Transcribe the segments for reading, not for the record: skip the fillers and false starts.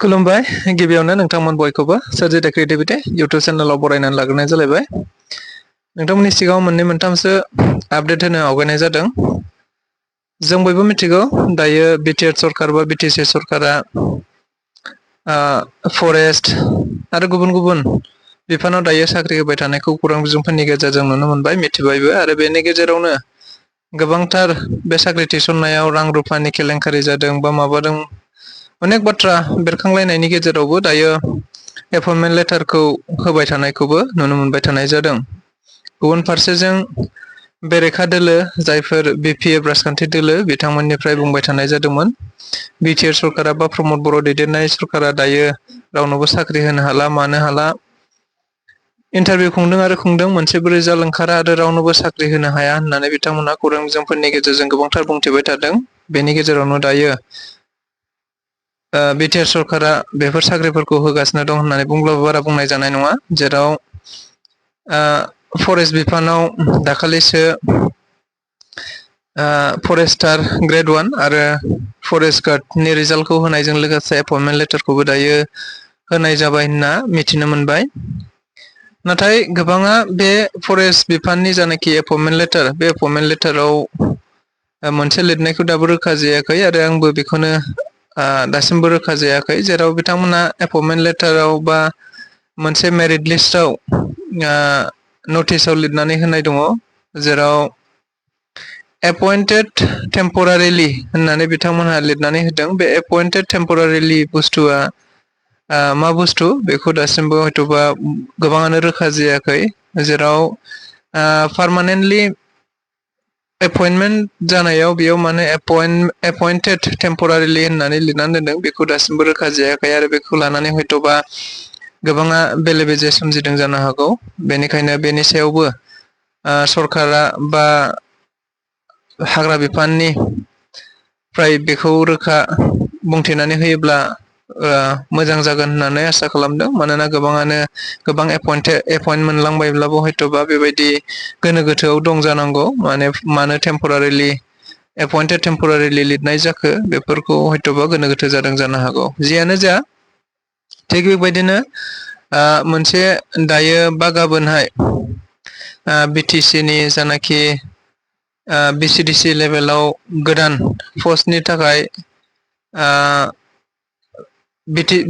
खुलुमबाय गिबियावनो नोंथांमोन बयखौबो सोरजिथा क्रिएटिभिटी यूट्यूब चेनेलाव बरायनानै लाग्रोनाय जालायबाय। नोंथांमोननि सिगाङाव मोननै मोनथामसो आपडेट होनो आवगायनाय जादों। जों बयबो मिथिगौ दायो BTR सरकार बा BTC सरकारा फरेस्ट आरो गुबुन गुबुन बिफानाव दायो साख्रि होबाय थानायखौ खौरां बिजोंफोरनि गेजेरजों नुनो मोनबाय मिथिबायबो आरो बेनि गेजेरावनो गोबांथार बे साख्रि थिसननायाव रां रुफानि केलेंकारि जादों बा माबादों अनेक बाथ्रा बेरखांलायनायनि गेजेरावबो दायो एपइन्टमेन्ट लेटारखौ होबाय थानायखौबो नुनो मोनबाय थानाय जादों। गुबुन फारसेजों बेरेखा दोलो जायफोर BPF राजखान्थि दोलो बिथांमोननिफ्राय बुंबाय थानाय जादोंमोन BTR सरकारा बा प्रमद बर' दैदेननाय सरकारा दायो रावनोबो साख्रि होनो हाला मानो हाला इन्टारभिउ खुंदों आरो खुंदों मोनसेबो रिजाल्ट ओंखारा आरो रावनोबो साख्रि होनो हाया होननानै बिथांमोनहा खौरां बिजोंफोरनि गेजेरजों गोबांथार बुंथिबाय थादों। बेनि गेजेरावनो दायो BTR सरकारा बेफोर साख्रिफोरखौ होगासिनो दं होननानै बुंब्लाबो बारा बुंनाय जानाय नङा। जेराव फरेस्ट बिफानाव दाखालिसो फरेस्टार ग्रेड 1 आरो फरेस्ट गार्डनि रिजाल्टखौ होनायजों लोगोसे एपइन्टमेन्ट लेटारखौबो दायो होनाय जाबाय होनना मिथिनो मोनबाय। नाथाय गोबाङा बे फरेस्ट बिफाननि जानाखि एपइन्टमेन्ट लेटार बे एपइन्टमेन्ट लेटाराव मोनसे लिरनायखौ दाबो रोखा जायाखै आरो आंबो बेखौनो दासिमबो रोखा जायाखै जेराव बिथांमोना एपइन्टमेन्ट लेटाराव बा मोनसे मेरिट लिस्टआव नटिसाव लिरनानै होनाय दङ जेराव एपइन्टेड टेम्परारिलि होननानै बिथांमोनहा लिरनानै होदों। बे एपइन्टेड टेम्परारिलि बुस्थुआ मा बुस्थु बेखौ दासिमबो हयथ'बा गोबाङानो रोखा जायाखै। जेराव पारमानेन्टलि एपइन्टमेन्ट जानायाव बेयाव माने एपइन्टेड टेम्परारिलि होननानै लिरनानै दोनदों बेखौ दासिमबो रोखा जायाखै आरो बेखौ लानानै हयथ'बा गोबाङा बेले बेजे सोमजिदों जानो हागौ। बेनिखायनो बेनि सायावबो सरकारा बा हाग्रा बिफाननिफ्राय बेखौ रोखा बुंथिनानै होयोब्ला मोजां जागोन होननानै आसा खालामदों। मानोना गोबाङानो गोबां एपइन्ट मोनलांबायब्लाबो हयथ'बा बेबायदि गोनो गोथोआव दं जानांगौ मानो टेम्परारिलि एपइन्टेड टेम्परारिलि लिरनाय जाखो बेफोरखौ हयथ'बा गोनो गोथो जादों जानो हागौ। जियानो जा थिग बेबायदिनो मोनसे दायो बा गाबोनहाय BTC नि जानाखि BCDC लेभेलाव गोदान पस्टनि थाखाय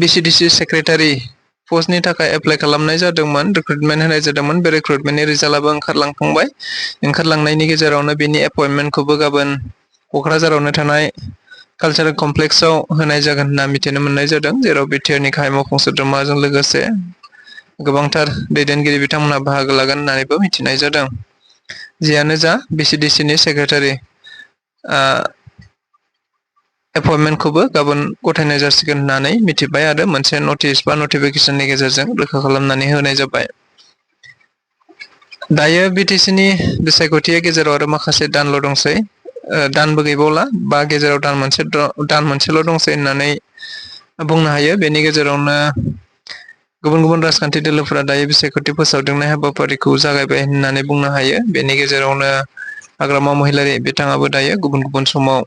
BCDC सेक्रेटारि पस्टनि थाखाय एप्लाइ खालामनाय जादोंमोन रिक्रुटमेन्ट होनाय जादोंमोन। बे रिक्रुटमेन्टनि रिजाल्टआबो ओंखारलांनायनि गेजेरावनो बिनि एपइन्टमेन्टखौबो गाबोन क'क्राझारावनो थानाय कालचारेल कमप्लेक्सआव होनाय जागोन होनना मिथिनो मोननाय जादों। जेराव BTR नि गाहाय मावफुं सोद्रोमाजों लोगोसे गोबांथार दैदेनगिरि बिथांमोनहा बाहागो लागोन होननानैबो मिथिनाय जादों। जियानो जा BCDC नि सेक्रेटारि एपइन्टमेन्टखौबो गाबोन गथायनाय जासिगोन होननानै मिथिबाय आरो मोनसे नटिस बा नटिफिकेसननि गेजेरजों रोखा खालामनानै होनाय जाबाय। दायो BTC नि बिसायख'थिया गेजेराव आरो माखासे दानल' दंसै दानबो गैबावला बा गेजेराव दान मोनसेल' दंसै होननानै बुंनो हायो। बेनि गेजेरावनो गुबुन गुबुन राजखान्थि दोलोफोरा दायो बिसायख'थि फोसावदिंनाय हाबाफारिखौ जागायबाय होननानै बुंनो हायो। बेनि गेजेरावनो हाग्रामा महिलारि बिथाङाबो दायो गुबुन गुबुन समाव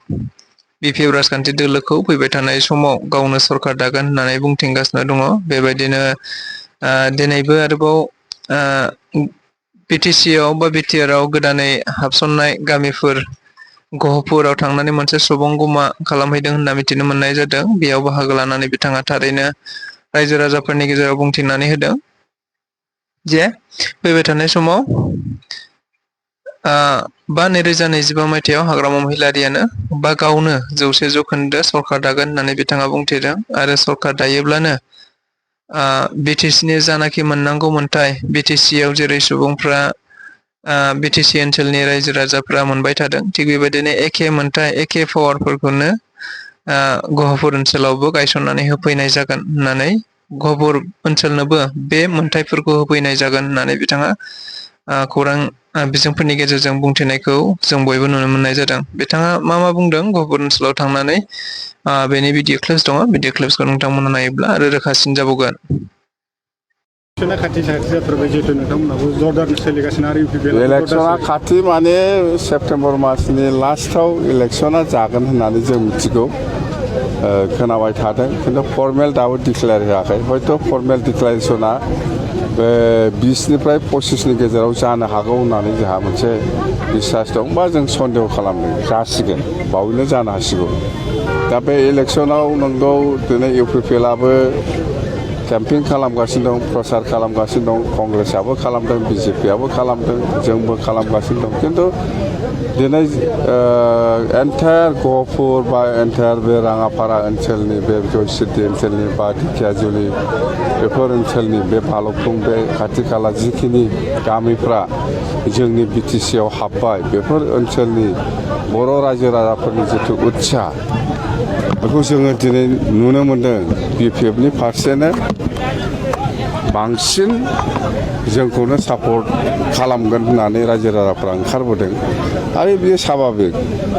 BPF राजखान्थि दोलोखौ फैबाय थानाय समाव गावनो सरखार दागोन होननानै बुंथिंगासिनो दङ। बेबायदिनो दिनैबो आरोबाव BTC आव बा BTR आव गोदानै हाबसननाय गामिफोर गहपुराव थांनानै मोनसे सुबुंगमा खालामहैदों होनना मिथिनो मोननाय जादों। बेयाव बाहागो लानानै बिथाङा थारैनो रायजो राजाफोरनि गेजेराव बुंथिनानै होदों जे फैबाय थानाय समाव 2025 मायथाइयाव हाग्रामा महिलारियानो बा गावनो 100% सरखार दागोन होननानै बिथाङा बुंथिदों आरो सरखार दायोब्लानो BTC नि जानाखि मोननांगौ मोन्थाय BTC आव जेरै सुबुंफ्रा BTC ओनसोलनि रायजो राजाफ्रा मोनबाय थादों थिग बेबायदिनो एखे मोन्थाय एखे पावारफोरखौनो गहपुर ओनसोलावबो गायसननानै होफैनाय जागोन होननानै गहपुर ओनसोलनोबो बे मोन्थायफोरखौ होफैनाय जागोन होननानै बिथाङा खौरां बिजोंफोरनि गेजेरजों बुंथिनायखौ जों बयबो नुनो मोननाय जादों। बिथाङा मा बुंदों गहपुर ओनसोलाव थांनानै बेनि भिडिअ क्लिप्स दङ। भिडिअ क्लिप्सखौ नोंथांमोना नायोब्ला आरो रोखासिन जाबावगोन। इलेक्शना खाथि माने सेप्तेम्बर मासनि लास्टआव इलेक्शना जागोन होननानै जों मिथिगौ। खोनाबाय थादों खिन्थु फर्मेल दाबो डिक्लेयार होआखै हयथ' फर्मेल डिक्लेरेसना 20निफ्राय 25नि गेजेराव जानो हागौ होननानै जोंहा मोनसे बिसास दं बा जों सन्देह खालामदों जासिगोन बावैनो जानो हासिगौ दा बे इलेक्सनाव नंगौ दिनै इउपिपिएलआबो केम्पिं खालामगासिनो दं प्रचार खालामगासिनो दं कंग्रेसआबो खालामदों बिजेपिआबो खालामदों जोंबो खालामगासिनो दं खिन्थु दिनै एन्टायार गहपुर बा एन्टायार बे राङापारा ओनसोलनि बे जयसिद्धि ओनसोलनि बा ढेकियाजुलि बेफोर ओनसोलनि बे भालुकफुं बे खाथि खाला जिखिनि गामिफ्रा जोंनि बिटिसिआव हाबबाय बेफोर ओनसोलनि बर' रायजो राजाफोरनि जिथु उत्साह बेखौ जोङो दिनै नुनो मोन्दों बिपिएफनि फारसेनो बांसिन जोंखौनो सापर्ट खालामगोन होननानै रायजो राजाफ्रा ओंखारबोदों आरो बेयो स्वाभाबिक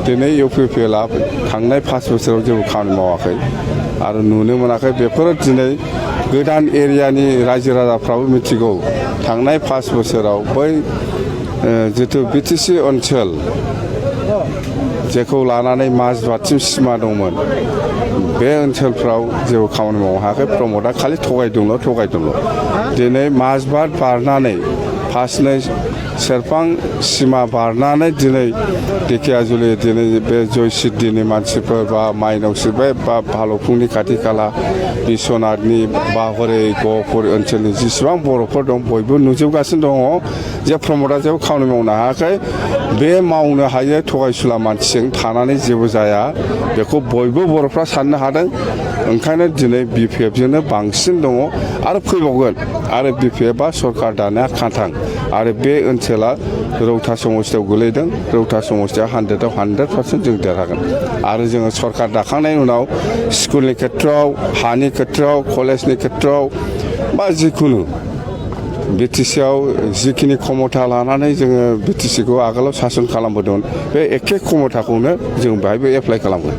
दिनै इउपिपिएलआ थांनाय 5 बोसोराव जेबो खामानि मावाखै आरो नुनो मोनाखै बेफोरो दिनै गोदान एरियानि रायजो राजाफ्राबो मिथिगौ थांनाय 5 बोसोराव बै जिथु बिटिसि ओनसोल जेखौ लानानै माजबातसिम सिमा दंमोन बे ओनसोलफ्राव जेबो खामानि मावनो हायाखै प्रमदआ खालि थगायदोंल' दिनै माजबाट बारनानै फार्स्टनै सेरफां सिमा बारनानै दिनै ढेकियाजुलि दिनै बे जयसिद्धिनि मानसिफोर बा माइनावसि बे बा भालुकफुंनि खाथि खाला बिश्वनाथनि बा हरै गहपुर ओनसोलनि जेसेबां बर'फोर दं बयबो नुजोबगासिनो दङ जे प्रमदआ जेबो खामानि मावनो हायाखै बे मावनो हायो थगायसुला मानसिजों थानानै जेबो जाया बेखौ बयबो बर'फ्रा साननो हादों ओंखायनो दिनै बिपिएफजोंनो बांसिन दङ आरो फैबावगोन आरो बिपिएफआ सरकार दानाया खाथां आरो बे ओनसोला रौता समस्तियाव गोलैदों रौता समस्तिया 100आव 100% जों देरहागोन आरो जोङो सरकार दाखांनायनि उनाव स्कुलनि खेथ्रआव हानि खेथ्रआव कलेजनि खेथ्रआव बा जिखुनु बिटिसिआव जिखिनि क्षमता लानानै जोङो बिटिसिखौ आगोलाव सासन खालामबोदोंमोन बे एखे क्षमताखौनो जों बेहायबो एप्लाइ खालामगोन।